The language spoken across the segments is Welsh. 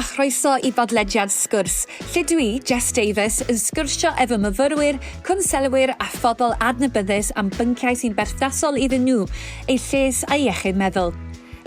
a chroeso i bodlediad Sgwrs, lle dwi, Jess Davies, yn sgwrsio efo myfyrwyr, cwnselwyr a phobl adnabyddus am bynciau sy'n berthnasol iddyn nhw, eu lles a'u iechyd meddwl.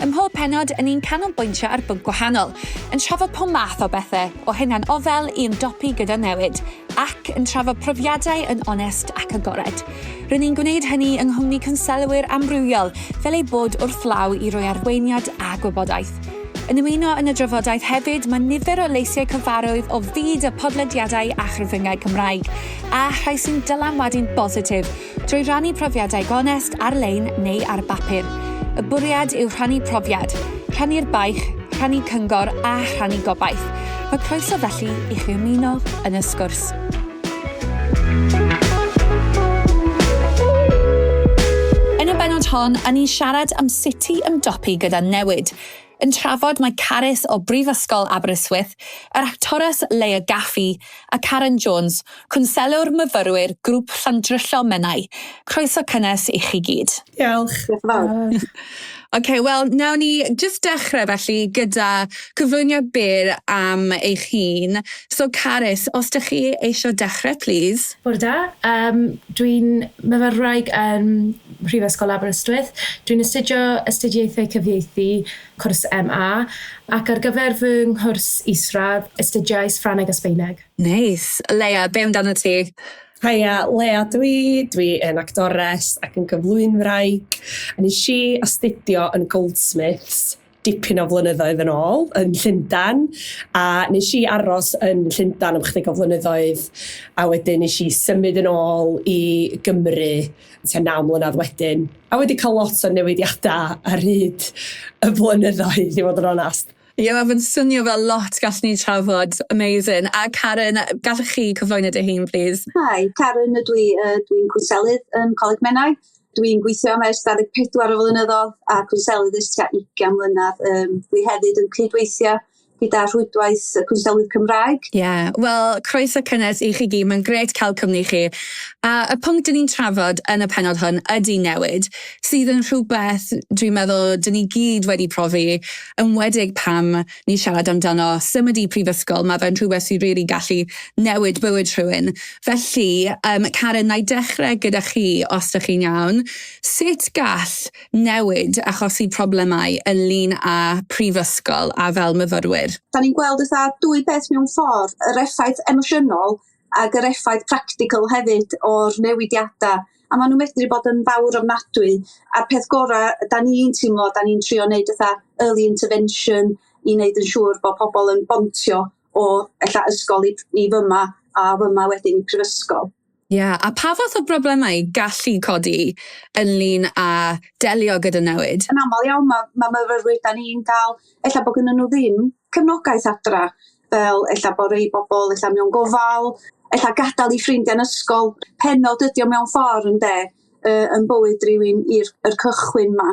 Ym mhob pennod, yn ni'n canolbwyntio ar bwnc gwahanol, yn trafod pob math o bethau, o hunan ofel i ymdopi gyda newid, ac yn trafod profiadau yn onest ac agored. Rŷn ni'n gwneud hynny yng nghwmni cwnselwyr amrywiol fel eu bod wrth law i roi arweiniad a gwybodaeth. Yn ymuno yn y drafodaeth hefyd mae nifer o leisiau cyfarwydd o fyd y podlediadau a chyfryngau Cymraeg, a rhai sy'n dylanwadu'n bositif drwy rannu profiadau gonest ar-lein neu ar bapur. Y bwriad yw rhannu profiad, rhannu'r baich, rhannu cyngor a rhannu gobaith. Mae croeso felly i chi ymuno yn y sgwrs. Yn y bennod hon, a ni'n siarad am sut i ymdopi gyda newid. Yn trafod mae Carys o Brifysgol Aberystwyth, yr actores Leah Gaffey a Karen Jones, cwnselwr myfyrwyr Grŵp Llandrillo Menai. Croeso cynnes i chi gyd. Diolch. Diolch yn fawr. Ok, wel, nawn ni jyst dechrau felly gyda cyflwyniad byr am eich hun. So Carys, os dych chi eisiau dechrau, plîs. Bore da. Um, dwi'n myfyrwraig yn Mhrifysgol Aberystwyth. Dwi'n astudio astudiaethau cyfieithu, cwrs MA, ac ar gyfer fy nghwrs isradd, astudiais Ffrangeg a Sbaeneg. Neis. Leia, be amdano ti? Haia, Lea dwi, dwi yn actores ac yn gyflwynwraig. A nes i astudio yn Goldsmiths dipyn o flynyddoedd yn ôl yn Llundain a nes i aros yn Llundain am chydig o flynyddoedd a wedyn nes i symud yn ôl i Gymru tua 9 mlynedd wedyn a wedi cael lot o newidiadau ar hyd y blynyddoedd i fod yn onest. Ie, yeah, mae fe'n swnio fel lot gallwn ni trafod. Amazing. A Karen, gallwch chi cyflwyno dy hun, please? Hi, Karen ydw i. Dwi'n cwnselydd yn Coleg Menai. Dwi'n gweithio yma ers 24 o flynyddoedd a cwnselydd ers tua 20 mlynedd. Um, dwi hefyd yn cydweithio gyda rhwydwaith y cwnselydd Cymraeg. Ie, yeah, wel, croeso cynnes i chi gyd. Mae'n grêt cael cwmni chi. A y pwnc dyn ni'n trafod yn y pennod hwn ydy newid, sydd yn rhywbeth dwi'n meddwl dyn ni gyd wedi profi, enwedig pam ni siarad amdano symud i prifysgol, mae fe'n rhywbeth sy'n rili gallu newid bywyd rhywun. Felly, um, Karen, na i dechrau gyda chi, os ydych chi'n iawn. Sut gall newid achosi problemau ynglyn â prifysgol a fel myfyrwyr? Da ni'n gweld fatha dwy beth mewn ffordd, yr effaith emosiynol ag yr effaith practical hefyd o'r newidiadau a maen nhw'n medru bod yn fawr ofnadwy a'r peth gorau da ni'n teimlo, da ni'n trio wneud fatha early intervention i wneud yn siŵr bod pobl yn bontio o ella ysgol i, i fyma a fyma wedyn i prifysgol. Ie, yeah, a pa fath o broblemau gallu codi ynglyn â delio gyda newid? Yn aml iawn mae, ma myfyrwyr da ni'n gael, ella bod gynnon nhw ddim cefnogaeth adra, fel ella bod rei bobl ella mewn gofal, ella gadael i ffrindiau yn ysgol. Pennod ydi o mewn ffordd ynde, yy, yn bywyd rhywun i'r yr cychwyn 'ma.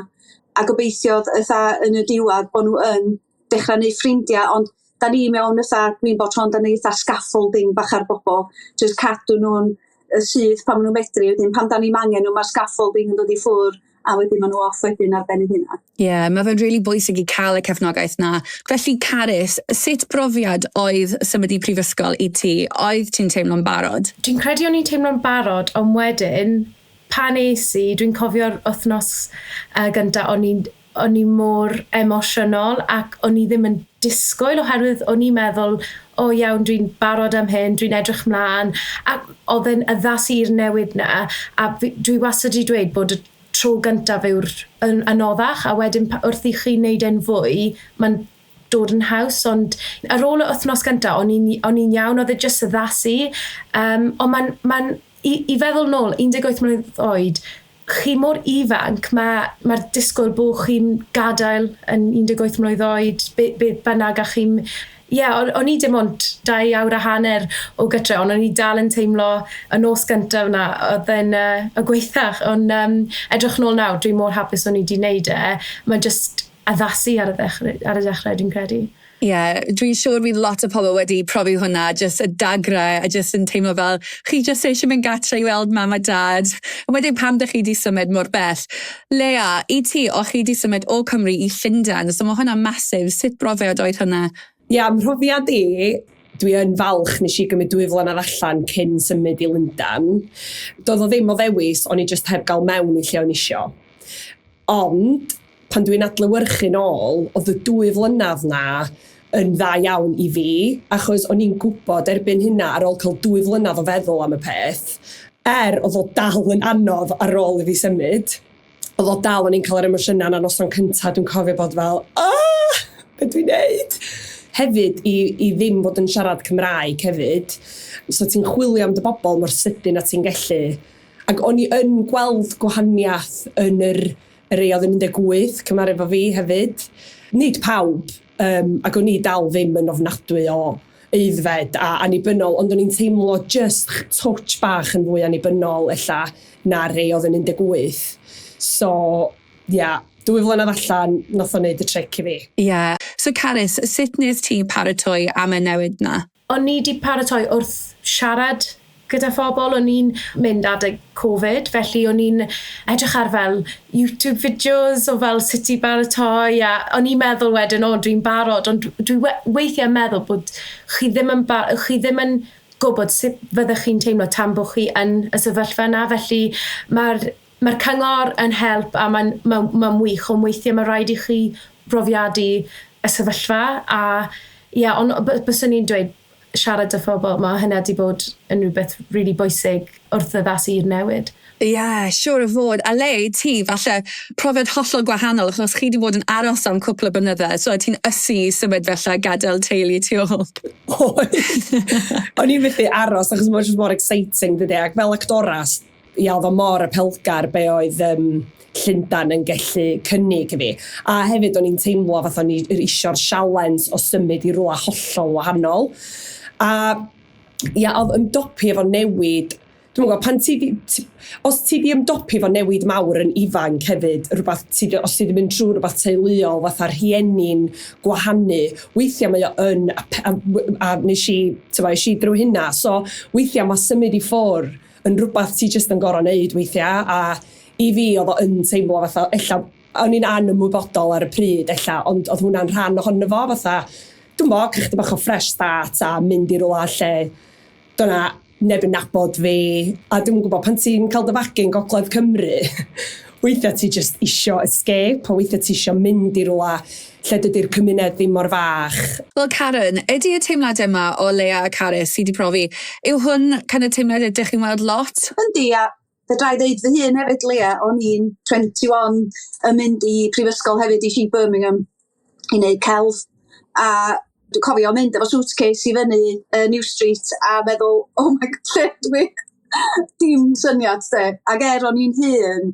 A gobeithio fatha yn y diwedd bod nhw yn dechrau neud ffrindiau, ond da ni mewn fatha, dwi'n bod tro'n da ni fatha scaffolding bach ar bobl, jyst cadw nhw'n syth pan maen nhw'n medru, wedyn pan da ni'n angen nhw, mae'r scaffolding yn dod i ffwrdd a wedyn maen nhw off wedyn ar ben eu hunan. Ie, yeah, mae fe'n rili really bwysig i cael y cefnogaeth na. Felly, Carys, sut brofiad oedd symud i prifysgol i ti? Oedd ti'n teimlo'n barod? Dwi'n credu o'n i'n teimlo'n barod, ond wedyn, pan es i, dwi'n cofio'r wythnos uh, gyntaf, o'n i'n o'n i mor emosiynol ac o'n i ddim yn disgwyl oherwydd o'n i'n meddwl, o iawn, dwi'n barod am hyn, dwi'n edrych mlaen. Ac oedd e'n addasu i'r newid 'na, a fi, dwi wastad wedi dweud bod y tro gyntaf yw'r yn anoddach, a wedyn wrth i chi wneud e'n fwy, mae'n dod yn haws, ond ar ôl y wythnos gyntaf, o'n i'n o'n i'n iawn, oedd e jyst addasu. Um, ond mae'n, mae'n, i, i feddwl nôl, 18 mlynedd oed, chi mor ifanc, mae mae'r disgwyl bod chi'n gadael yn 18 mlwydd oed, be, be bynnag, a chi'n... Ie, yeah, o'n, o'n i dim ond 2 awr a hanner o gytre, ond o'n i dal yn teimlo y nos gyntaf yna, oedd e'n uh, y gweithach. Ond um, edrych nôl nawr, dwi mor hapus o'n i wedi wneud e. Mae jyst addasu ar y ddechrau, ar y dechrau dwi'n credu. Ie, yeah, dwi'n siŵr bydd lot o pobl wedi profi hwnna, jyst y dagrau a jyst yn teimlo fel chi jyst eisiau mynd gatre i weld mam a dad. A wedyn pam dych chi wedi symud mor bell? Lea, i ti, o chi wedi symud o Cymru i Llundain, so mae hwnna'n massive. Sut brofiad oedd hwnna? Ia, mhrofiad i, dwi yn falch nes i gymryd 2 flynedd allan cyn symud i Lundan. Doedd o ddim o ddewis, o'n i just heb gael mewn i lle o'n isio. Ond, pan dwi'n adlewyrchu nôl, oedd y 2 flynedd na yn dda iawn i fi, achos o'n i'n gwybod erbyn hynna ar ôl cael 2 flynedd o feddwl am y peth, oedd o dal yn anodd ar ôl i fi symud, oedd o dal, o'n i'n cael yr emosiynau na noson cyntaf, dwi'n cofio bod fel, "Ah, be dwi'n neud?" Hefyd, i ddim fod yn siarad Cymraeg hefyd, so ti'n chwilio am dy bobl mor sydyn a ti'n gallu. Ac o'n i yn gweld gwahaniaeth yn yr rei oedd yn 18, cymharu efo fi hefyd. Nid pawb, ac o'n i dal ddim yn ofnadwy o aeddfed a annibynnol, ond o'n i'n teimlo just touch bach yn fwy annibynnol ella na rei oedd yn 18. So, ia, yeah, 2 flynedd allan, nath o wneud y tric i fi. Ie. Yeah. So Carys, sut nes ti paratoi am y newid na? O'n i di paratoi wrth siarad gyda phobl, o'n i'n mynd adeg Covid, felly o'n i'n edrych ar fel YouTube videos o fel sut i baratoi, a o'n i'n meddwl wedyn, "O, dwi'n barod," ond dwi weithiau meddwl bod chi ddim yn gwybod sut fyddech chi'n teimlo tan bod chi yn y sefyllfa yna, felly mae'r cyngor yn help a mae'n ma wych, ond weithiau mae rhaid i chi brofiadu y sefyllfa a ie, yeah, ond byswn i'n dweud siarad â phobl, mae hynna wedi bod yn rhywbeth really bwysig wrth addasu i'r newid. Ie, yeah, siŵr o fod. A Le, ti, falle profiad hollol gwahanol, achos chi wedi bod yn aros am cwpl o blynydde, so ti'n ysu i symud felly gadael teulu tu ôl. Oedd. O'n i'n methu aros, achos mae'n just mor exciting, dydy. Ac fel actoras, ia, oedd o mor apelgar be oedd Llundan yn gallu cynnig i fi. A hefyd o'n i'n teimlo fath o'n i isio'r sialens o symud i rywle hollol wahanol. A ia, oedd ymdopi efo newid. Dwi'n gwybod, pan ti, ti, os ti di ymdopi efo newid mawr yn ifanc hefyd, rhywbeth, os ti di mynd trwy rhywbeth teuluol, fatha rhieni'n gwahanu, weithiau mae o yn, a nes i, ti'n es i drwy hynna, so weithiau mae symud i ffwrdd yn rhywbeth ti jyst yn gorfod neud weithiau, a i fi oedd o yn teimlo fatha, ella, o'n i'n anymwybodol ar y pryd, ella, ond oedd hwnna'n rhan ohono fo, fatha, dwi'n bo, cael chdi bach o fresh start a mynd i rywle lle dyna neb yn nabod fi, a dwi'n gwybod pan ti'n cael dy fagu yn Gogledd Cymru, weithiau ti just isio escape, a weithiau ti isio mynd i rywle lle dydy'r cymuned ddim mor fach. Wel, Karen, ydy y teimlad yma o Lea a Carys sydd wedi profi, yw hwn kind of teimlad ydych chi'n weld lot? Yndi, a fedra i ddeud fy hun hefyd, Lea, o'n i'n 21 yn mynd i prifysgol hefyd i Birmingham i wneud celf. A dwi'n cofio mynd efo suitcase i fyny New Street a meddwl, "Oh my God, lle dwi?" Dim syniad, de. Ac er o'n i'n hŷn,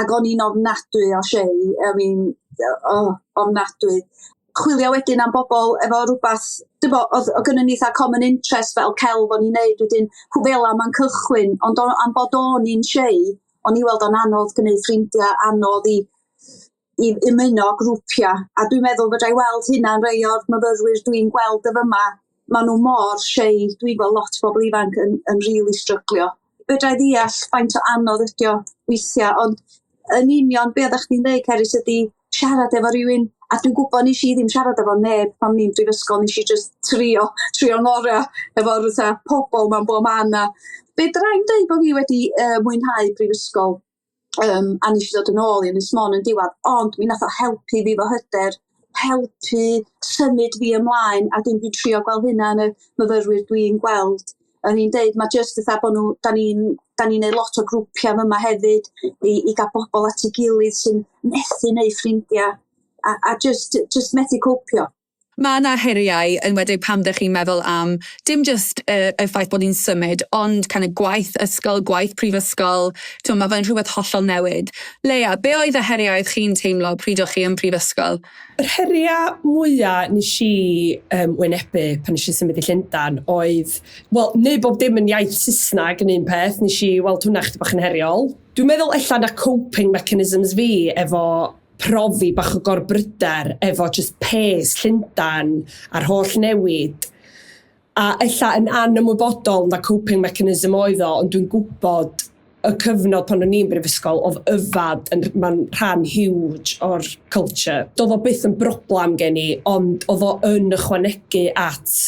ac o'n i'n ofnadwy o shy, I mean, oh, ofnadwy. Chwilio wedyn am bobl efo rhywbeth, dwi'n bo, oedd gynnon ni eitha common interest fel celf o'n i'n neud wedyn, fel am cychwyn, ond am bod o'n i'n shy, o'n i weld o'n anodd gwneud ffrindiau, anodd i ymuno grwpiau. A dwi'n meddwl fedra i weld hynna'n rei o'r myfyrwyr dwi'n gweld y fyma. Maen nhw mor shy, dwi'n gweld lot o bobl ifanc yn really stryglio. Fedra i ddeall faint o anodd ydi o weithiau, ond yn union be oeddech chdi'n dweud, Cerys, ydi siarad efo rhywun, a dwi'n gwybod nes i ddim siarad efo neb pan ni'n brifysgol, nes i just trio ngorau efo'r fatha pobl mewn bob man. A fedra i'm dweud bod fi wedi mwynhau brifysgol, a nes i ddod yn ôl i Ynys Môn yn diwedd, ond mi nath o helpu fi fo hyder, helpu symud fi ymlaen, a dwi'n trio gweld hynna yn y myfyrwyr dwi'n gweld. O'n i'n deud, mae jyst fatha bod nhw, da ni neud lot o grwpiau yma hefyd i gael bobl at ei gilydd sy'n methu neud ffrindiau a just methu copio. Mae yna heriau yn wedi pam ddech chi'n meddwl am dim just y ffaith bod ni'n symud, ond kind of gwaith ysgol, gwaith prifysgol, ti'n, mae fe'n rhywbeth hollol newid. Lea, be oedd y heriau oedd chi'n teimlo pryd o'ch chi yn prifysgol? Yr heriau mwyaf nes i wynebu pan nes i symud i Llundain oedd, wel, neu bob dim yn iaith Saesneg yn un peth, nes i weld hwnna chdi bach yn heriol. Dwi'n meddwl ella na coping mechanisms fi efo profi bach o gorbryder efo just pace Llundain a'r holl newid. A ella yn anymwybodol na coping mechanism oedd o, ond dwi'n gwybod y cyfnod pan o'n i'n brifysgol, oedd yfad yn, mae'n rhan huge o'r culture. Doedd o byth yn broblem gen i, ond oedd o yn ychwanegu at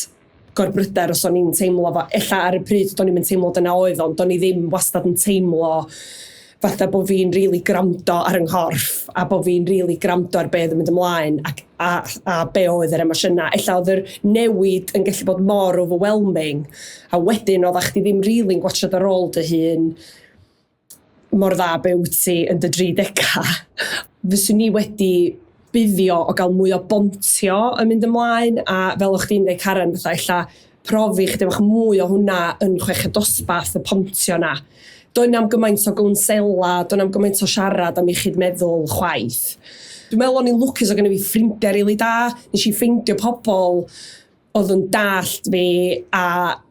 gorbryder os o'n i'n teimlo fo. Ella ar y pryd do'n i'm yn teimlo dyna oedd o, ond do'n i ddim wastad yn teimlo fatha bod fi'n rili gwrando ar 'y nghorff a bod fi'n rili gwrando ar be oedd yn mynd ymlaen ac, a be oedd yr emosiynau. Ella oedd yr newid yn gallu bod mor overwhelming a wedyn oeddach chdi ddim rili'n gwatsiad ar ôl dy hun mor dda be wyt ti yn dy 30au. Fyswn i wedi buddio o gael mwy o bontio yn mynd ymlaen a fel o'ch chdi'n dweud, Karen, fatha ella profi chydig bach mwy o hwnna yn chweched dosbarth, y pontio na. Doedd na'm gymaint o gwnsela, doedd na'm gymaint o siarad am iechyd meddwl chwaith. Dwi'n meddwl o'n i'n lwcus o gynna fi ffrindiau rili da. Nes i ffeindio pobl oedd yn dallt fi a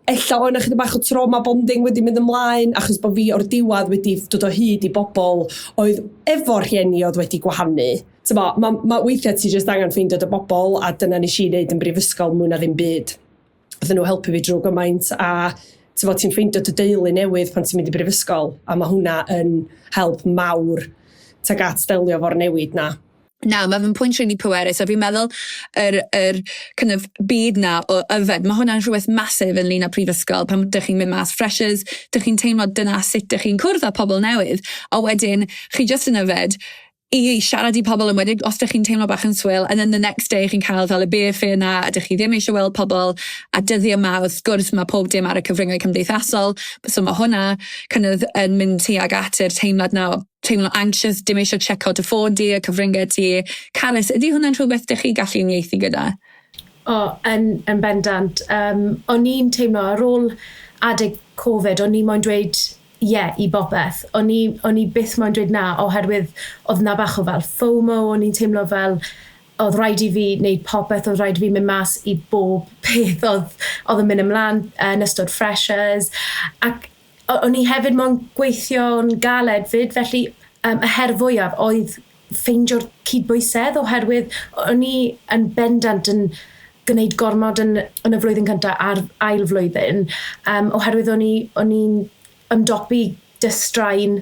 ella oedd 'na chydig bach o trauma bonding wedi mynd ymlaen achos bod fi o'r diwedd wedi dod o hyd i bobl oedd efo rhieni oedd wedi gwahanu. T'mo, ma weithiau ti jyst angen ffeindio dy bobl a dyna nes i wneud yn brifysgol mwy na ddim byd. Oedden nhw helpu fi drwy gymaint a t'mo, ti'n ffeindio dy deulu newydd pan ti'n mynd i brifysgol a mae hwnna yn help mawr tuag at delio fo'r newid na. Na, mae fe'n pwynt really pwerus a fi'n meddwl yr kind of byd na o yfed, mae hwnna'n rhywbeth massive ynglyn â prifysgol pan dych chi'n mynd mas freshers, dych chi'n teimlo dyna sut dych chi'n cwrdd â pobl newydd, a wedyn chi just yn yfed i siarad i pobl yn wedi os ydych chi'n teimlo bach yn swil, and then the next day chi'n cael fel y beer fear na, a dych chi ddim eisiau weld pobl, a dyddiau yma wrth gwrs mae pob dim ar y cyfryngau cymdeithasol, so mae hwnna kind of yn mynd tuag at yr teimlad na o teimlo anxious, dim eisiau check out y ffôn di, y cyfryngau ti. Carys, ydy hwnna'n rhywbeth dych chi gallu uniaethu gyda? O, yn bendant. O'n i'n teimlo ar ôl adeg Covid, o'n i moyn dweud ie yeah, i bopeth. O'n i byth moyn dweud na oherwydd oedd na bach o fel FOMO, o'n i'n teimlo fel oedd rhaid i fi wneud popeth, oedd rhaid i fi mynd mas i bob peth oedd yn mynd ymlaen yn ystod freshers. Ac o'n i hefyd moyn gweithio'n galed fyd, felly y her fwyaf oedd ffeindio'r cydbwysedd oherwydd o'n i yn bendant yn gwneud gormod yn y flwyddyn cyntaf a'r ail flwyddyn oherwydd o'n i'n ymdopi 'da straen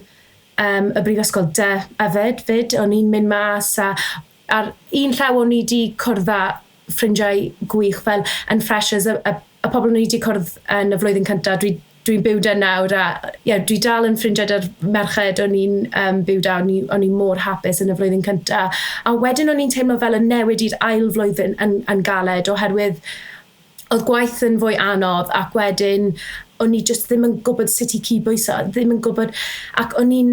y brifysgol 'da yfed fyd. O'n i'n mynd mas a ar un llaw o'n i wedi cwrdd â ffrindiau gwych fel yn freshers, y pobl o'n i wedi cwrdd yn y flwyddyn cyntaf, dwi'n byw 'da nawr a yeah, dwi dal yn ffrindiau 'da'r merched o'n i'n byw 'da, o'n i mor hapus yn y flwyddyn cyntaf. A wedyn o'n i'n teimlo fel y newid i'r ail flwyddyn yn galed oherwydd oedd gwaith yn fwy anodd ac wedyn o'n i just ddim yn gwybod sut i cydbwyso, ddim yn gwybod, ac o'n i'n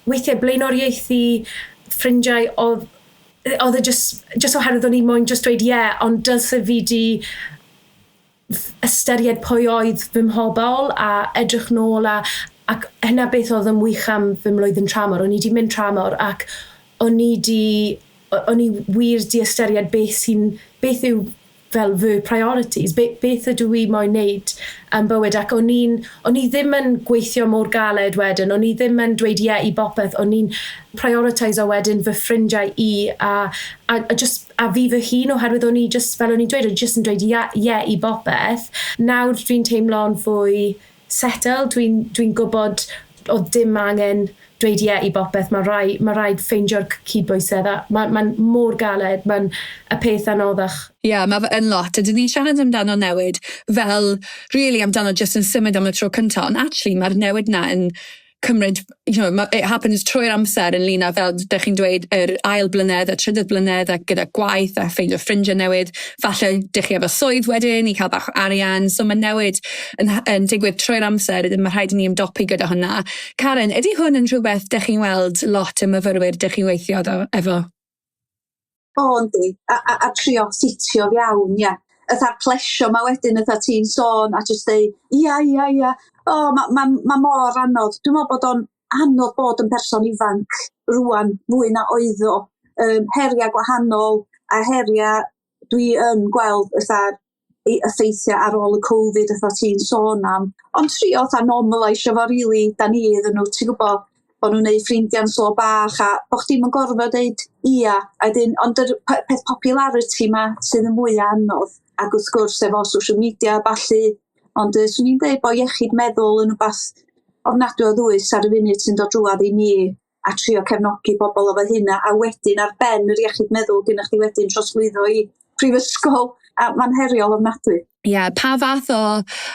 weithiau blaenoriaethu ffrindiau oedd e just oherwydd o'n i moyn just dweud ie, yeah, ond dylse fi di ystyried pwy oedd fy mhobol a edrych nôl ac hynna beth oedd yn wych am fy mlwyddyn tramor. O'n i di mynd tramor ac o'n i wir di ystyried beth yw fel fy priorities, beth ydw i moyn wneud yn bywyd ac o'n i ddim yn gweithio mor galed wedyn, o'n i ddim yn dweud ie i bopeth, o'n i'n prioritise wedyn fy ffrindiau i a just, a fi fy hun oherwydd o'n i just, fel o'n i'n dweud, o'n i just yn dweud ie i bopeth. Nawr dwi'n teimlo'n fwy settled, dwi'n gwybod oedd dim angen dweud ie i bopeth, mae rhaid ffeindio'r cydbwysedd a mae'n mor galed, mae'n y peth anoddach. Ie, yeah, mae fe yn lot. A dyn ni'n siarad amdano newid fel, really amdano just yn symud am y tro cyntaf, ond actually mae'r newid na yn cymryd, it happens trwy'r amser ynglyn â fel dych chi'n dweud, yr ail blynedd, y trydydd blynedd, a gyda gwaith a ffeindio ffrindiau newydd. Falle dych chi efo swydd wedyn i cael bach o arian. So mae newid yn digwydd trwy'r amser, mae rhaid i ni ymdopi gyda hwnna. Karen, ydy hwn yn rhywbeth dych chi'n weld lot y myfyrwyr dych chi'n weithio efo? O, yndi. A trio ffitio fewn, ia. Fatha'r plesio ma wedyn, fatha ti'n sôn, a jyst deud, ia. O, ma mor anodd. Dwi'n meddwl bod o'n anodd bod yn person ifanc rwan fwy na oedd o. Heriau gwahanol a heriau dwi yn gweld fatha effeithiau ar ôl y Covid fatha ti'n sôn am. Ond trio fatha normalisio fo rili, da ni iddyn nhw, ti'n gwybod, bod nhw'n neud ffrindiau'n slo bach a bo' chdi'm yn gorfod deud ia. A wedyn, ond yr peth popularity ma sydd yn fwy anodd. Ac wrth gwrs efo social media a ballu, ond swn i'n deud bod iechyd meddwl yn wbath ofnadwy o ddwys ar y funud sy'n dod drwadd i ni a trio cefnogi bobl efo hynna a wedyn ar ben yr iechyd meddwl gynnach chdi wedyn trosglwyddo i prifysgol a mae'n heriol ofnadwy. Ie, yeah, pa fath o...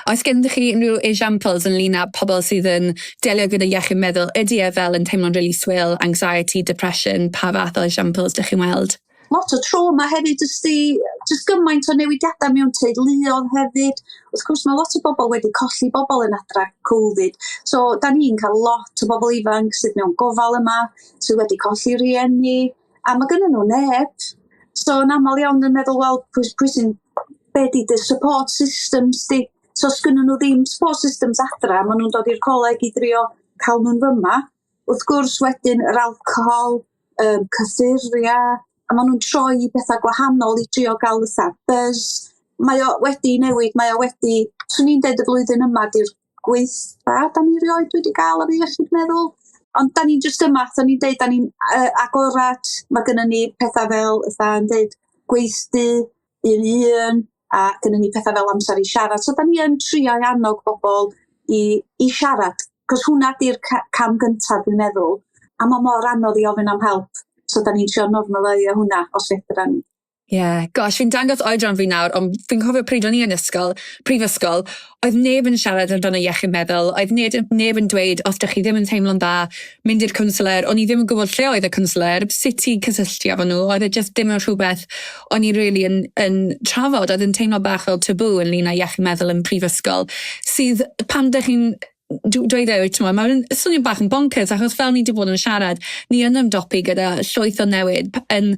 Oes gennych chi unrhyw examples ynglyn â pobl sydd yn delio gyda iechyd meddwl? Ydy e fel yn teimlo'n really swil, anxiety, depression? Pa fath o examples dych chi'n weld? Lot o trauma hefyd, ysdi, jyst gymaint o newidiadau mewn teuluoedd hefyd. Wrth gwrs mae lot o bobl wedi colli bobl yn adra Covid. So da ni'n cael lot o bobl ifanc sydd mewn gofal yma, sydd wedi colli rieni, a mae gynnu nhw neb. So yn aml iawn yn meddwl, wel, pwy, pwy sy'n, be di dy support systems di? So os gynnu nhw ddim support systems adra, maen nhw'n dod i'r coleg i drio cael nhw'n fyma. Wrth gwrs wedyn yr alcohol, cyffuriau, a maen nhw'n troi i bethau gwahanol i drio gael fatha buzz. Mae o wedi newid, mae o wedi, swn i'n deud y flwyddyn yma di'r gweitha da ni rioed wedi gael ar iechyd meddwl. Ond da ni'n jyst yma, da ni'n deud, da ni'n agorad, mae gynnon ni pethau fel, fatha yn deud, gweithdy, un i un, a gynnon ni pethau fel amser i siarad. So da ni yn trio i annog bobl i, i siarad, cos hwnna di'r cam gyntaf dwi'n meddwl. A mae mor anodd i ofyn am help. So da ni'n trio normaleiddio hwnna os fedra ni. Ie, yeah, gosh, fi'n dangos oedran fi nawr, ond fi'n cofio pryd o'n i yn ysgol, prifysgol, oedd neb yn siarad amdano iechyd meddwl, oedd neb, neb yn dweud, os ydych chi ddim yn teimlo'n dda, mynd i'r cwnsler, o'n i ddim yn gwybod lle oedd y cwnsler, sut i cysylltu efo nhw, oedd e just ddim yn rhywbeth o'n i really yn trafod, oedd yn teimlo bach fel taboo ynglyn â iechyd meddwl yn prifysgol, sydd pan ydych chi'n dweud e, ti'n mae'n swnio bach yn bonkers, achos fel ni wedi bod yn siarad, ni yn ymdopi gyda llwyth o newid, yn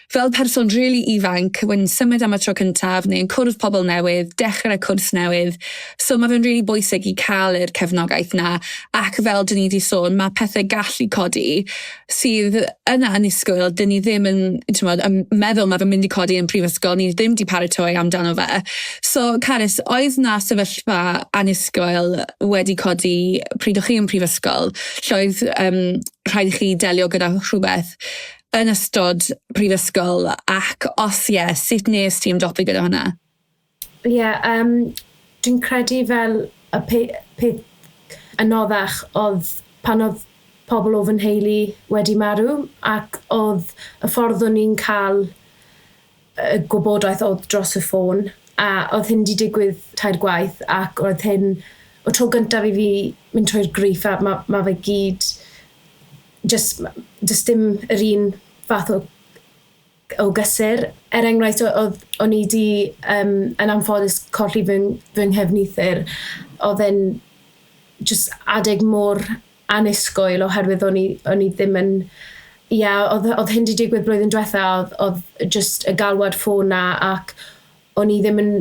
fel person really ifanc, when symud am y tro cyntaf, neu'n cwrdd pobl newydd, dechrau cwrs newydd. So mae fe'n really bwysig i cael yr cefnogaeth na. Ac fel dyn ni wedi sôn, mae pethau gallu codi sydd yna yn isgwyl, dyn ni ddim yn, t'mod, yn meddwl mae fe'n mynd i codi yn prifysgol, ni ddim wedi paratoi amdano fe. So, Carys, oedd na sefyllfa annisgwyl wedi codi pryd o'ch chi yn prifysgol, lle oedd rhaid i chi delio gyda rhywbeth yn ystod prifysgol, ac os ie, sut nes ti ymdopi gyda hwnna? Ie, yeah, dwi'n credu fel y peth anoddach oedd pan oedd pobl o fy nheulu wedi marw, ac oedd y ffordd o'n i'n cael y gwybodaeth oedd dros y ffôn, a oedd hyn wedi digwydd 3 gwaith, ac oedd hyn o tro gyntaf i fi mynd trwy'r griff, a ma fe gyd just dim yr un fath o gysur. Er enghraifft, o'n i di yn anffodus colli fy nghyfnither, oedd e'n just adeg mor annisgwyl oherwydd o'n i ddim yn... Ie, yeah, oedd hyn di digwydd blwyddyn diwetha, oedd just y galwad ffôn na, ac o'n i ddim yn...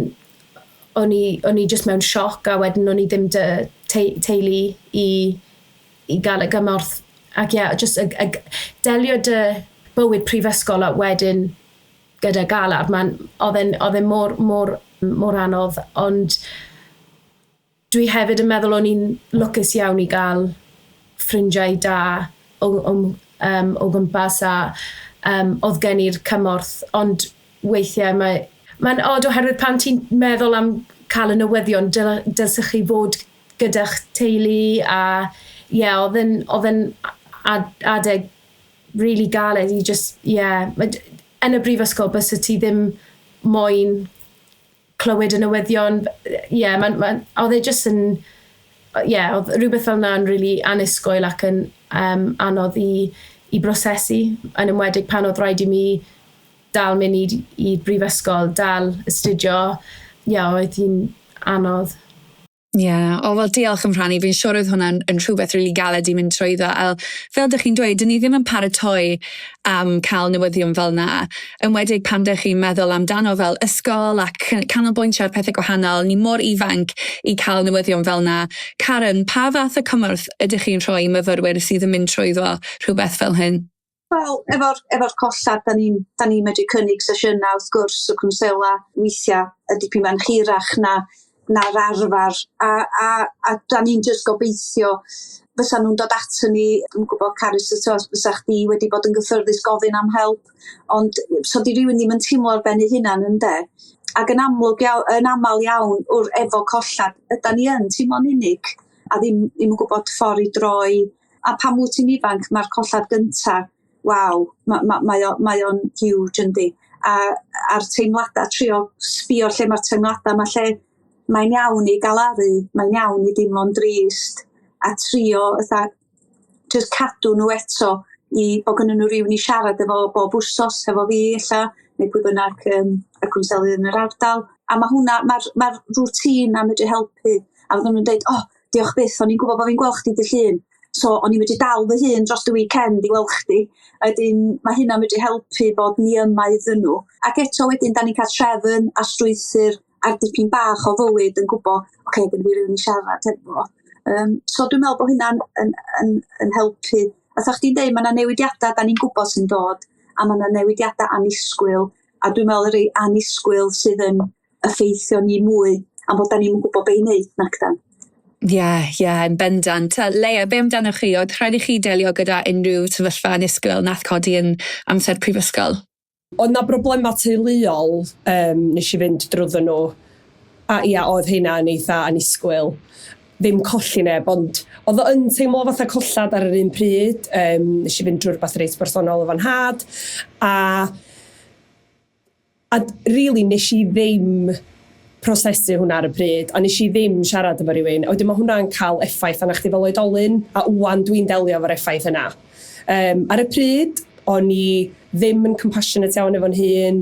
O'n i just mewn sioc, a wedyn o'n i ddim dy teulu i gael y gymorth. Ac ie, yeah, just delio dy bywyd prifysgol a wedyn gyda galar, oedd e'n mor, mor, mor anodd, ond dwi hefyd yn meddwl o'n i'n lwcus iawn i gael ffrindiau da o gwmpas, a oedd gen i'r cymorth, ond weithiau mae'n odd oherwydd pan ti'n meddwl am cael y newyddion, dylsech chi fod gyda'ch teulu, a ie, yeah, oedd e'n adeg really galed i just, yeah, yn y brifysgol bysa ti ddim moyn clywed y newyddion, yeah, oedd e just yn, yeah, oedd rhywbeth fel na'n really annisgwyl ac yn anodd i brosesu, yn enwedig pan oedd rhaid i mi dal mynd i'r brifysgol, dal astudio, yeah, oedd hi'n anodd. Ie, yeah. O wel diolch am rhannu, fi'n siŵr oedd hwnna'n yn rhywbeth rili galed i mynd trwyddo. A fel dych chi'n dweud, dyn ni ddim yn paratoi am cael newyddion fel na. Enwedig pan dych chi'n meddwl amdano fel ysgol ac canolbwyntio ar pethau gwahanol, ni mor ifanc i cael newyddion fel na. Karen, pa fath o cymorth ydych chi'n rhoi i myfyrwyr sydd yn mynd trwyddo rhywbeth fel hyn? Wel, efo'r collad, da ni'n medru cynnig sesiynau, wrth gwrs, y cwnsela weithiau y dipyn fan hirach na'r arfer, a da ni'n jyst gobeithio fysa nhw'n dod ato ni. Dwi'n gwybod, Carys, fysa chdi wedi bod yn gyffyrddus gofyn am help, ond so di rhywun ddim yn teimlo ar ben ei hunan, ynde? Ac yn amlwg iawn, yn aml iawn, efo collad, ydan ni yn teimlo'n unig. a ddim, ddim yn gwybod ffordd i droi. A pan wyt ti'n ifanc, mae'r collad gynta, waw, mae, ma, mae, o, mae o'n huge yndi. A, a'r teimladau, trio sbio lle mae'r teimladau, mae lle mae'n iawn i galaru, mae'n iawn i deimlo'n drist, a trio fatha jyst cadw nhw eto i bod gynnon nhw rywun i siarad efo bob wsos efo fi ella, neu pwy bynnag y cwnselydd yn yr ardal. A ma' hwnna, mae'r ma routine 'na medru helpu. A fydden nhw'n deud, "O, oh, diolch byth, o'n i'n gwybod bod fi'n gweld chdi dy Llun. So o'n i'n medru dal fy hun dros y weekend i weld chdi." A wedyn mae hynna'n medru helpu bod ni yma iddyn nhw. Ac eto wedyn, da ni'n cael trefn a strwythur ar dipyn bach o fywyd yn gwybod, oce, okay, gen i rywun i siarad efo. So dwi'n meddwl bod hynna'n yn, yn, yn helpu. A sa chdi'n deud, mae yna newidiadau da ni'n gwybod sy'n dod, a mae yna newidiadau annisgwyl, a dwi'n meddwl yr rei annisgwyl sydd yn effeithio ni mwy, am bod da ni'n gwybod be i wneud nac dan. Ie, yn bendant. Leia, be amdano chi? Oedd rhaid i chi delio gyda unrhyw sefyllfa annisgwyl nath codi yn amser prifysgol? Oedd 'na broblemau teuluol nes i fynd drwyddo nhw. A ia, oedd hynna yn eitha annisgwyl. Ddim colli neb, ond oedd o yn teimlo fatha collad ar yr un pryd. Nes i fynd drwy rhywbeth reit bersonol efo'n nhad. A really nes i ddim prosesu hwnna ar y pryd, a nes i ddim siarad efo rhywun. A wedyn mae hwnna'n cael effaith arna chdi fel oedolyn, a wan dwi'n delio efo'r effaith yna. Ar y pryd, o'n i ddim yn compassionate iawn efo'n hun,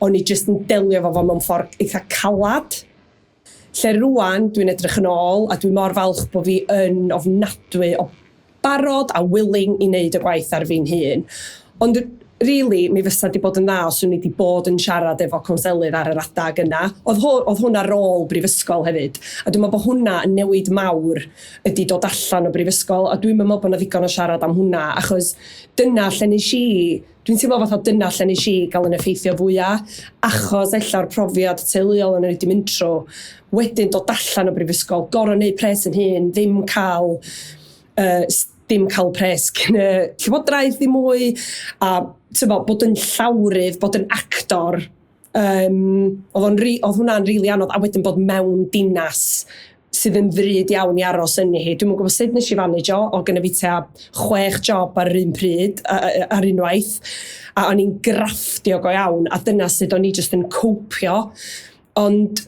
o'n i jyst yn delio efo fo mewn ffordd eitha calad. Lle rwan, dwi'n edrych yn ôl, a dwi'n mor falch bod fi yn ofnadwy o barod a willing i wneud y gwaith ar fi'n hun. Ond really, mi fysa di bod yn dda os o'n i wedi bod yn siarad efo cwnselydd ar yr adag yna. Oedd hwnna ar ôl brifysgol hefyd. A dwi'n meddwl bod hwnna yn newid mawr ydy dod allan o brifysgol. A dwi'n meddwl bod yna ddigon o siarad am hwnna, achos dyna lle nes i, dwi'n teimlo fatha dyna lle nes i gael yn effeithio fwyaf, achos ella'r profiad teuluol yn wedi mynd trwy, wedyn dod allan o brifysgol, gorau neud pres yn hun, ddim cael pres cyn y llywodraeth ddim mwy, a tyfo, bod yn llawrydd, bod yn actor, oedd hwnna'n rili really anodd, a wedyn bod mewn dinas sydd yn ddrud iawn i aros yn hi. Dwi'm yn gwybod sut nes i manage o, oedd gynna fi tua 6 job ar yr un pryd, ar unwaith, a o'n i'n grafftio go iawn, a dyna sut o'n i jyst yn copio. Ond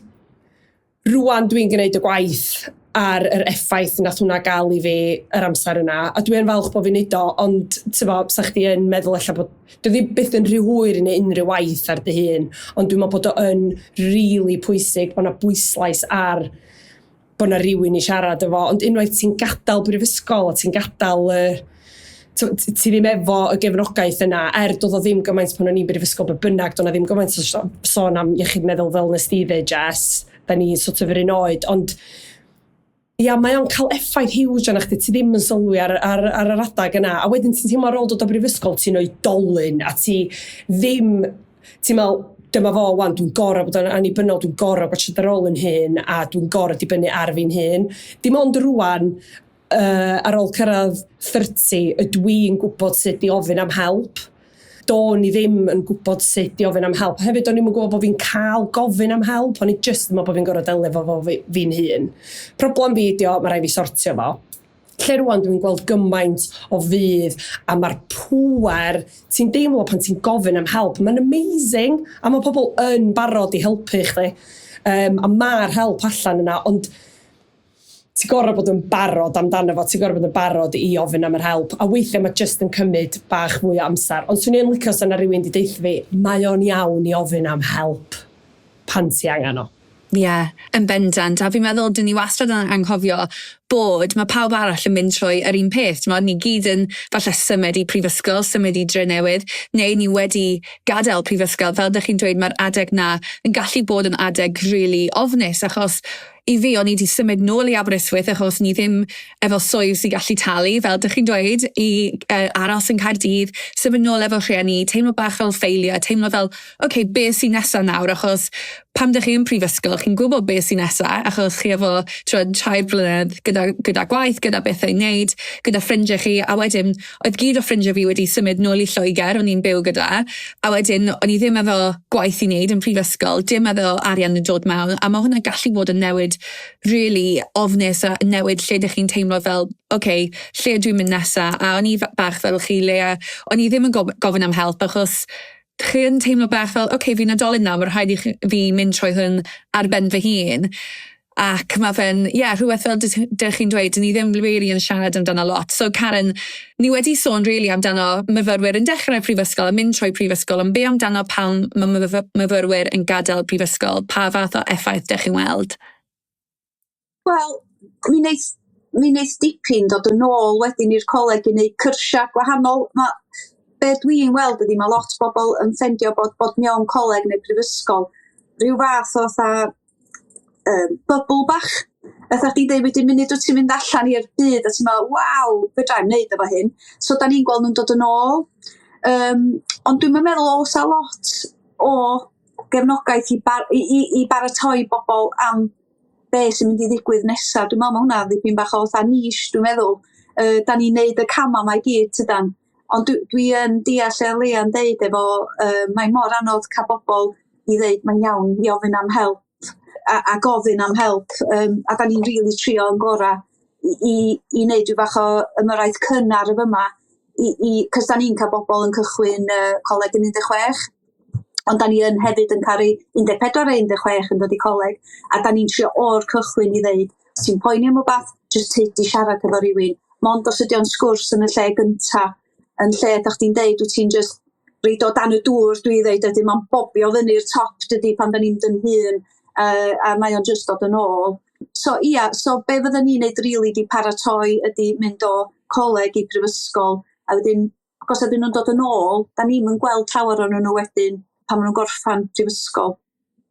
rwan dwi'n gwneud y gwaith ar yr effaith nath hwnna gael i fi yr amser yna. A dwi'n falch bod fi'n neud o, ond tyfo, sa chdi yn meddwl ella bod... Dwi ddim byth yn rhy hwyr i neud unrhyw waith ar dy hun, ond dwi'n meddwl bod o yn really pwysig bod yna bwyslais ar bod yna rhywun i siarad efo. Ond unwaith ti'n gadael brifysgol a ti'n gadael y... Ti ddim efo y gefnogaeth yna, er doedd o ddim gymaint pan o'n i'n brifysgol be bynnag, doedd o ddim gymaint o sôn am iechyd meddwl fel nes di ddeud, Jess, da ni sort of yr un oed, ond ia, mae o'n cael effaith huge arna chdi, ti ddim yn sylwi ar yr adag yna, a wedyn ti'n teimlo ar ôl dod o brifysgol, ti'n oedolyn, a ti ddim, ti'n meddwl, dyma fo wan, dwi'n gorau bod yn annibynnol, dwi'n gorau gwatsiad ar ôl yn hun, a dwi'n gorau dibynnu ar fi'n hun. Dim ond rwan, ar ôl cyrraedd 30, ydw i'n gwybod sut i ofyn am help. Do'n i ddim yn gwybod sut i ofyn am help. Hefyd, o'n i'm yn gwybod bod fi'n cael gofyn am help, o'n i jyst yn meddwl bod fi'n gorfod delio efo fo fi'n hun. Problem fi ydi o, mae rhaid fi sortio fo. Lle rwan dwi'n gweld gymaint o fudd a mae'r pŵer ti'n deimlo pan ti'n gofyn am help, mae'n amazing a mae pobl yn barod i helpu chdi. A mae'r help allan yna, ond ti'n gorfod bod yn barod amdano fo, ti'n gorfod bod yn barod i ofyn am yr help. A weithiau mae jyst yn cymryd bach mwy o amser. Ond swn i'n licio os yna rhywun wedi deutha fi, mae o'n iawn i ofyn am help pan ti angen o. Ie, yeah, yn bendant. A fi'n meddwl, dyn ni wastad yn anghofio bod mae pawb arall yn mynd trwy yr un peth. T'mod, ni gyd yn falle symud i prifysgol, symud i dre newydd, neu ni wedi gadael prifysgol. Fel ydych chi'n dweud, mae'r adeg na yn gallu bod yn adeg really ofnus, achos i fi, o'n i wedi symud nôl i Aberystwyth achos ni ddim efo swydd sy'n gallu talu, fel ydych chi'n dweud, i aros yn Caerdydd, symud nôl efo rhieni, teimlo bach fel failure, teimlo fel, oce, okay, beth sy'n nesaf nawr, achos pam dych chi yn prifysgol, chi'n gwybod beth sy'n nesaf, achos chi efo 3 blynedd gyda gwaith, gyda bethau i wneud, gyda ffrindiau chi, a wedyn, oedd gyd o ffrindiau fi wedi symud nôl i Lloegr, o'n i'n byw gyda, a wedyn, o'n i ddim efo gwaith i wneud yn prifysgol, dim efo arian yn dod mewn, a mae hwnna'n gallu bod yn newid. newid really ofnus a newid lle dych chi'n teimlo fel, oce, okay, lle dwi'n mynd nesa? A o'n i bach fel chi, Lea, o'n i ddim yn gofyn am help achos chi yn teimlo bach fel, oce, okay, fi'n oedolyn nawr, mae rhaid i fi mynd trwy hwn ar ben fy hun. Ac mae fe'n, ie, yeah, rhywbeth fel dych chi'n dweud, ni ddim really yn siarad amdano lot. So Karen, ni wedi sôn really amdano myfyrwyr yn dechrau prifysgol a mynd trwy prifysgol, ond be amdano pan mae myfyrwyr yn gadael prifysgol? Pa fath o effaith dych chi'n weld? Wel, mi wneith dipyn dod yn ôl wedyn i'r coleg i wneud cyrsiau gwahanol. Be dwi'n weld ydy mae lot o bobl yn ffendio bod mewn coleg neu prifysgol rhyw fath o fatha bubble bach. Fatha chdi'n deud, wedyn munud wyt ti'n mynd allan i'r byd a ti'n meddwl, "Waw, fedra i'm neud efo hyn." So da ni'n gweld nhw'n dod yn ôl. Ond dwi'n meddwl oes a lot o gefnogaeth i baratoi bobl am be sy'n mynd i ddigwydd nesa. Dwi'n meddwl ma' hwnna ddipyn bach o fatha niche, dwi'n meddwl. Da ni'n neud y cama 'ma i gyd, tydan? Ond dwi yn deall be Lea'n deud efo mae mor anodd cael bobl i ddeud mae'n iawn i ofyn am help a gofyn am help, a da ni'n rili trio yn gora i neud rhyw fath o ymyrraeth cynnar yn fyma i 'cos da ni'n cael bobl yn cychwyn coleg yn 16, ond da ni yn hefyd yn cael rei 14 a 16 yn dod i coleg, a da ni'n trio o'r cychwyn i ddeud, "Os ti'n poeni am wbath, jyst tyd i siarad efo rywun." Mond os ydy o'n sgwrs yn y lle gynta, yn lle dach chdi'n deud wyt ti'n jyst reid o dan y dŵr, dwi ddeud ydy mae'n bobio fyny'r top dydy pan da ni'n mynd yn hŷn, a mae o'n jyst dod yn ôl. So ia, so be fydden ni'n neud rili di paratoi ydy mynd o coleg i prifysgol, a wedyn os ydyn nhw'n dod yn ôl, da ni'm yn gweld llawer ohonyn nhw wedyn pan maen nhw'n gorffan prifysgol.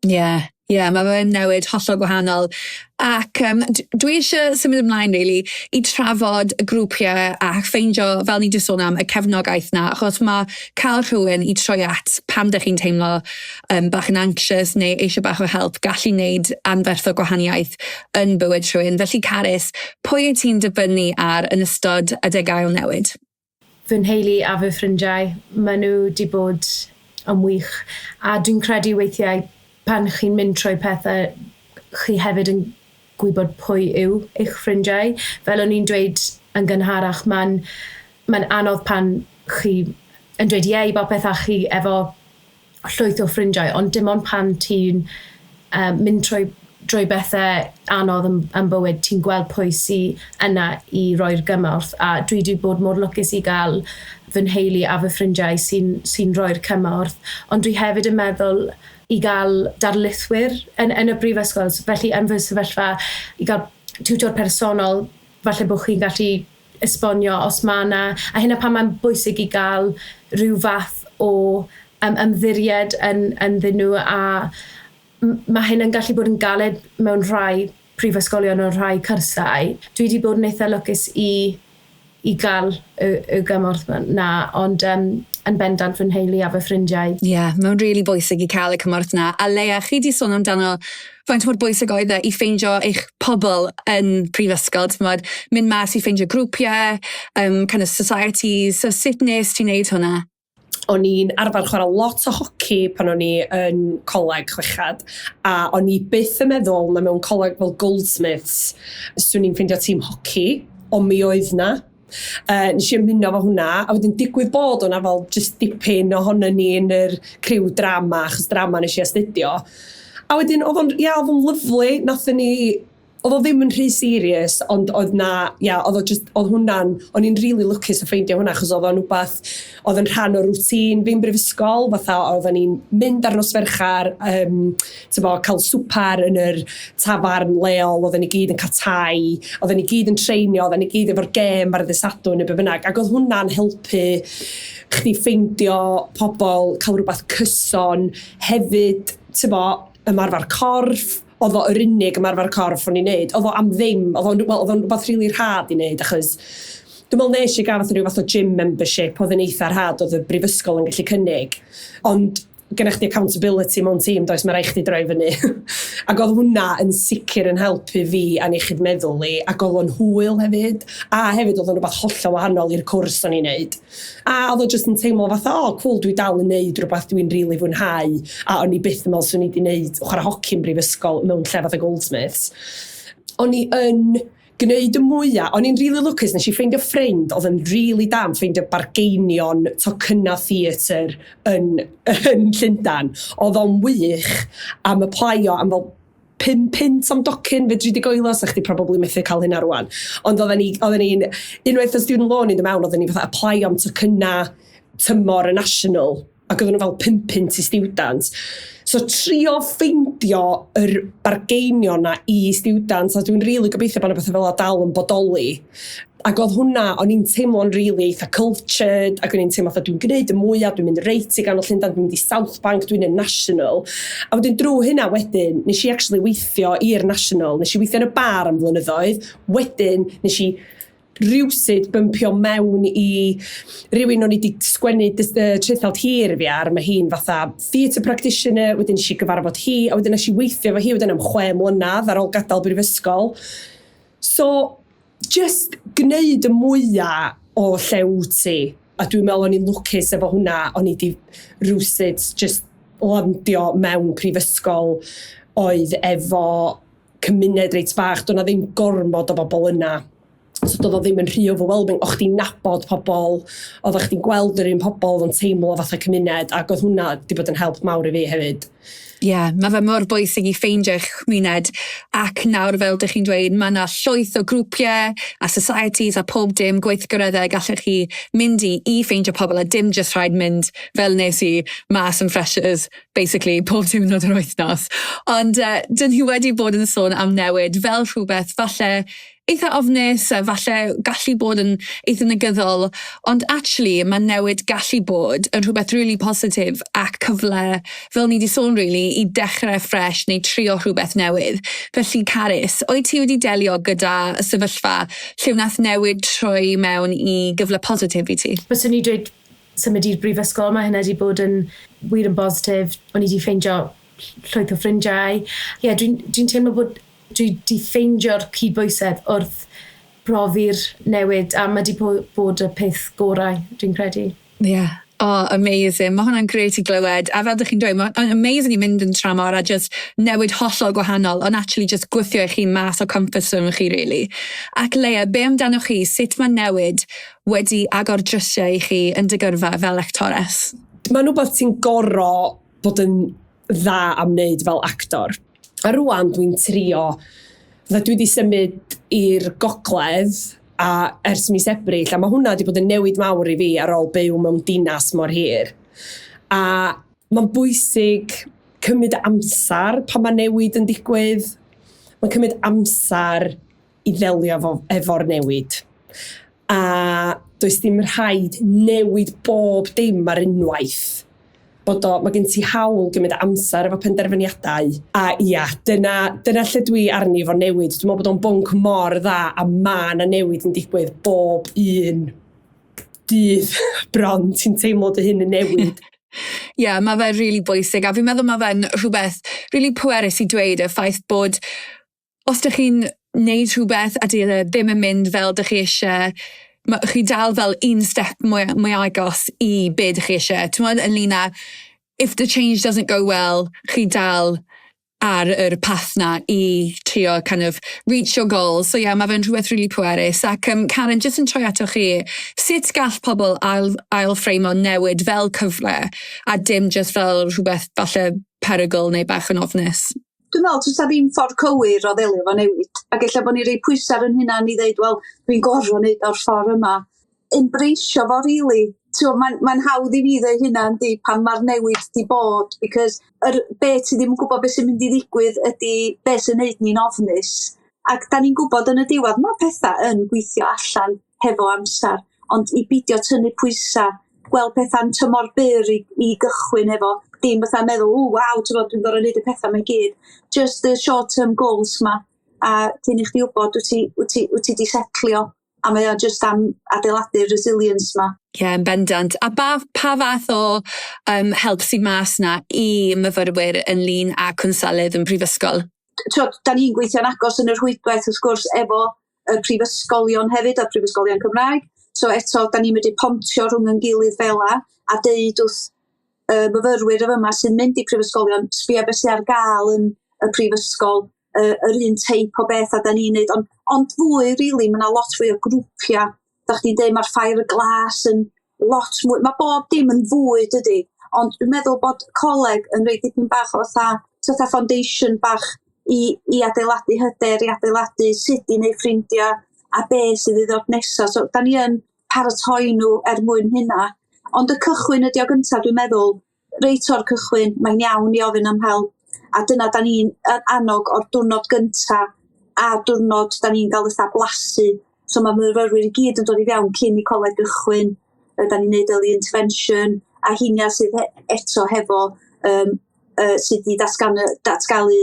Ie, yeah, mae fe'n newid hollol gwahanol. Ac dwi eisiau symud ymlaen, really, i trafod y grwpiau a ffeindio, fel ni wedi sôn am, y cefnogaeth na, achos mae cael rhywun i troi at pam dych chi'n teimlo bach yn anxious neu eisiau bach o help, gallu wneud anferth o gwahaniaeth yn bywyd rhywun. Felly Carys, pwy wyt ti'n dibynnu ar yn ystod adegau o newid? Fy nheulu a fy ffrindiau, maen nhw wedi bod yn wych. A dwi'n credu weithiau pan chi'n mynd trwy pethau, chi hefyd yn gwybod pwy yw eich ffrindiau. Fel o'n i'n dweud yn gynharach, mae'n anodd pan chi yn dweud ie i bopeth a chi efo llwyth o ffrindiau, ond dim ond pan ti'n mynd trwy bethau anodd yn bywyd, ti'n gweld pwy sy yna i roi'r gymorth. A dwi wedi bod mor lwcus i gael fy nheulu a fy ffrindiau sy roi'r cymorth. Ond dwi hefyd yn meddwl i gael darlithwyr yn y brifysgol. Felly yn fy sefyllfa, i gael tutor personol, falle bod chi'n gallu esbonio os mae yna. A hynna pan mae'n bwysig i gael rhyw fath o ymddiried ynddyn nhw, a mae hyn yn gallu bod yn galed mewn rhai prifysgolion o rhai cyrsiau. Dwi wedi bod yn eitha lwcus i gael y gymorth na, ond yn bendant fy nheulu a fy ffrindiau. Ie, yeah, mae'n rili really bwysig i cael y cymorth na. A Lea, chi di sôn amdano faint mor bwysig oedd e i ffeindio eich pobl yn prifysgol, t'mod, mynd mas i ffeindio grwpiau, kind of societies, so sut nes ti'n neud hwnna? O'n i'n arfer chwarae lot o hoci pan o'n i yn coleg chwechad, a o'n i byth yn meddwl na mewn coleg fel Goldsmiths swn i'n ffeindio tîm hoci, ond mi oedd na. Nes i ymuno fo hwnna, a wedyn digwydd bod o'na fel just dipyn ohono ni yn yr criw drama, achos drama nes i astudio. A wedyn oedd o'n, ia, oedd o'n lyfli, nathon ni, oedd o ddim yn rhy serious, ond oedd na, ia, oedd o just, oedd hwnna'n, o'n i'n really lwcus o ffeindio hwnna, achos oedd o'n wbath, oedd yn rhan o routine fi'n brifysgol, fatha oedden ni'n mynd ar nos Ferchar, bo, cael swpar yn yr tafarn leol, oedden ni gyd yn cael tai, oedden ni gyd yn treinio, oedden ni gyd efo'r gêm ar y dydd Sadwrn neu be bynnag, ac oedd hwnna'n helpu chdi ffeindio pobl, cael rhywbeth cyson, hefyd, bo, ymarfer corff, oedd o yr unig ymarfer corff o'n i'n neud. Oedd o am ddim, oedd o'n, well, oedd o'n rhywbeth rili rhad i wneud, achos dwi'n meddwl nes i gael fatha rhyw fath o gym membership oedd yn eitha rhad oedd y brifysgol yn gallu cynnig. Ond Gynna'ch chdi accountability mewn tîm, does, mae rhaid chdi droi fyny. Ac oedd hwnna yn sicr yn helpu fi a'n iechyd meddwl i, ac oedd o'n hwyl hefyd. A hefyd oedd o'n rhywbeth hollol wahanol i'r cwrs o'n i'n neud. A oedd o jyst yn teimlo fatha, "O, oh, cool, dwi dal yn neud rhywbeth dwi'n rili really fwynhau." A o'n i byth yn meddwl swn i wedi neud chwarae hoci yn brifysgol mewn lle fatha Goldsmiths. O'n i yn gwneud y mwyaf. O'n i'n really lwcus, nes i ffeindio ffrind oedd yn really da am ffeindio bargeinion tocynna theatr yn Llundain. Oedd o'n wych am applio am fel £5 am docyn, fedri di goelio, sa chdi probably methu cael hynna rwan. Ond oedden ni'n, unwaith o student loan i ddod mewn, oedden ni fatha applio am tocynna tymor y National, ac oedden nhw fel £5 i students. So trio ffeindio yr bargeinion na i students, a dwi'n rili really gobeithio bod yna bethau fel 'na dal yn bodoli. Ac oedd hwnna, o'n i'n teimlo'n really eitha cultured, ac o'n i'n teimlo fatha dwi'n gwneud y mwyaf, dwi'n mynd reit i ganol Llundain, dwi'n mynd i South Bank, dwi'n y National. A wedyn drwy hynna wedyn, nes i actually weithio i'r National, nes i weithio yn y bar am flynyddoedd, wedyn nes i rhywsut bympio mewn i rhywun o'n i wedi sgwennu traethawd hir i fi ar, mae hi'n fatha theatre practitioner, wedyn nes i gyfarfod hi, a wedyn nes i weithio efo hi wedyn am 6 mlynedd ar ôl gadael brifysgol. So, just gwneud y mwyaf o lle wyt ti. A dwi'n meddwl o'n i'n lwcus efo hwnna, o'n i wedi rhywsut just landio mewn prifysgol oedd efo cymuned reit fach, doedd 'na ddim gormod o bobl yna. So doedd o ddim yn rhy overwhelming. O'ch chdi'n nabod pobl, oeddech chdi'n gweld yr un pobl yn teimlo fatha cymuned, ac oedd hwnna wedi bod yn help mawr i fi hefyd. Ie, yeah, mae fe mor bwysig i ffeindio eich cymuned ac nawr, fel dych chi'n dweud, mae yna llwyth o grwpiau a societies a pob dim gweithgareddau gallech chi mynd i ffeindio pobl a dim just rhaid mynd fel nes i mas yn freshers basically pob diwrnod yr wythnos. Ond dyn ni wedi bod yn sôn am newid fel rhywbeth falle eitha ofnus a falle gallu bod yn eitha negyddol, ond actually mae newid gallu bod yn rhywbeth really positif ac cyfle, fel ni wedi sôn really, i dechrau ffresh neu trio rhywbeth newydd. Felly Carys, oed ti wedi delio gyda sefyllfa lle wnaeth newid troi mewn i gyfle positif i ti? Byswn i dweud symud i'r brifysgol, mae hynna wedi bod yn wir yn bositif. O'n i wedi ffeindio llwyth o ffrindiau. Ie, yeah, dwi'n dwi teimlo bod dwi wedi ffeindio'r cydbwysedd wrth brofi'r newid a mae wedi bod y peth gorau, dwi'n credu. Ie. Yeah. Oh, amazing. Mae hwnna'n grêt i glywed. A fel ydych chi'n dweud, mae'n amazing i mynd yn tramor a just newid hollol gwahanol, ond actually just gwthio i chi mas o comfort zone chi, really. Ac Leia, be amdano chi? Sut mae newid wedi agor drysiau i chi yn dy gyrfa fel actores? Mae'n rhywbeth ti'n goro bod yn dda am wneud fel actor. A rwan dwi'n trio, fatha dwi wedi symud i'r gogledd a ers mis Ebrill, a mae hwnna wedi bod yn newid mawr i fi ar ôl byw mewn dinas mor hir. A mae'n bwysig cymryd amser pan mae newid yn digwydd. Mae'n cymryd amser i ddelio efo'r newid. A does dim rhaid newid bob dim ar unwaith. Mae gen ti hawl gymryd amser efo penderfyniadau. A ia, dyna lle dwi arni efo newid. Dwi'n meddwl bod o'n bwnc mor dda a ma' 'na newid yn digwydd bob un dydd bron, ti'n teimlo dy hun yn newid. Ie, yeah, mae fe'n really bwysig a fi'n meddwl mae fe'n rhywbeth really pwerus i dweud, y ffaith bod os ydych chi'n neud rhywbeth a di e ddim yn mynd fel dych chi eisiau, chi dal fel un step mwy agos i be dych chi eisiau. Ti'n meddwl ynglyn â, if the change doesn't go well, chi dal ar yr path na i trio kind of reach your goals. So yeah, mae fe'n rhywbeth really pwerus. Ac Karen, jyst yn troi ato chi, sut gall pobl ail ffreimo newid fel cyfle a dim just fel rhywbeth falle perygl neu bach yn ofnus? Dwi'n meddwl does 'na ddim ffordd cywir o ddelio efo newid. Ac ella bod ni rhoi pwysau ar yn hunan i ddeud, "Wel, dwi'n gorfod wneud o'r ffordd yma." Embraceio fo, really. Mae'n mae hawdd i fi ddeud hynna, yndi, pan mae'r newid di bod, because be ti ddim yn gwybod beth sy'n mynd i ddigwydd ydy be sy'n neud ni'n ofnus. Ac da ni'n gwybod yn y diwedd mae pethau yn gweithio allan hefo amser, ond i bidio tynnu pwysau, gweld pethau'n tymor byr i gychwyn efo, dim fatha meddwl, "O, waw, ti'n gwbod, dwi'n gorfod neud y pethau 'ma i gyd." Just the short term goals ma, a cyn i chdi wybod, wyt ti di setlio. A mae o jyst am adeiladu'r resilience 'ma. Ie, yn bendant. A ba, pa fath o help sydd mas 'na i myfyrwyr ynglyn â cwnselydd yn prifysgol? T'wod, da ni'n gweithio'n agos yn y rhwydwaith wrth gwrs efo y prifysgolion hefyd, a prifysgolion Cymraeg. So eto, da ni'n medru pontio rhwng yn gilydd fel 'a, a deud wrth y myfyrwyr y yma sy'n mynd i prifysgolion, sbia beth sydd ar gael yn y prifysgol, yr un teip o beth a da ni'n neud, ond fwy rili, mae yna lot fwy o grwpia. Da chdi'n deud mae'r Ffair y Glas yn lot mwy, mae bob dim yn fwy dydy, ond dwi'n meddwl bod coleg yn rhoi dipyn bach o fatha foundation bach i adeiladu hyder, i adeiladu sut i wneud ffrindiau a be sydd i ddod nesaf. So da ni yn paratoi nhw er mwyn hynna. Ond y cychwyn ydi o gyntaf, dwi'n meddwl, reit o'r cychwyn, mae'n iawn i ofyn am help. A dyna da ni'n annog o'r diwrnod gynta a diwrnod da ni'n gael fatha blasu. So mae myfyrwyr i gyd yn dod i fewn cyn i coleg gychwyn. Da ni'n neud early intervention a hynna sydd eto hefo sydd wedi datgalu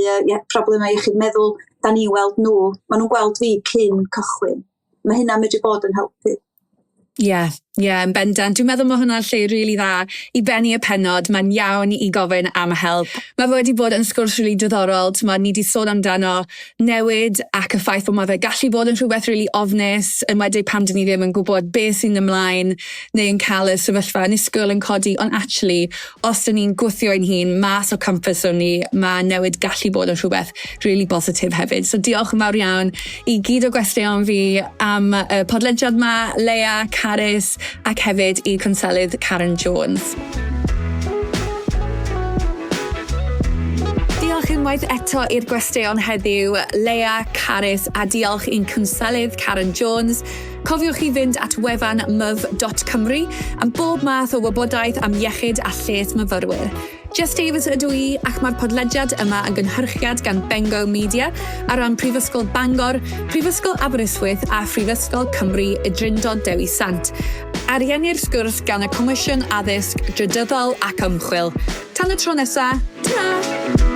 problemau iechyd meddwl, da ni'n weld nhw, maen nhw'n gweld fi cyn cychwyn. Mae hynna'n medru bod yn helpu. Ie, yn bendant. Dwi'n meddwl mae hwnna'n lle rili dda i bennu y pennod. Mae'n iawn i gofyn am help. Mae fe wedi bod yn sgwrs rili diddorol. T'mod, ni wedi sôn amdano newid ac y ffaith bod mae fe gallu bod yn rhywbeth rili ofnus, enwedig pam dyn ni ddim yn gwybod beth sy'n ymlaen neu yn cael y sefyllfa annisgwyl yn codi. Ond actually, os dyn ni'n gwthio ein hun mas o comfort zone ni, mae newid gallu bod yn rhywbeth really bositif hefyd. So diolch yn fawr iawn i gyd o gwesteion fi am y podlediad ma, Leah, Carys, ac hefyd i cwnselydd Karen Jones. Diolch unwaith eto i'r gwesteion heddiw, Leah, Carys, a diolch i'n cwnselydd Karen Jones. Cofiwch i fynd at wefan myf.cymru am bob math o wybodaeth am iechyd a lles myfyrwyr. Jess Davies ydw i, ac mae'r podlediad yma yn gynhyrchiad gan Bengo Media ar ran Prifysgol Bangor, Prifysgol Aberystwyth a Phrifysgol Cymru y Drindod Dewi Sant. Ariennir sgwrs gan y Comisiwn Addysg Drydyddol ac Ymchwil. Tan y tro nesa, ta!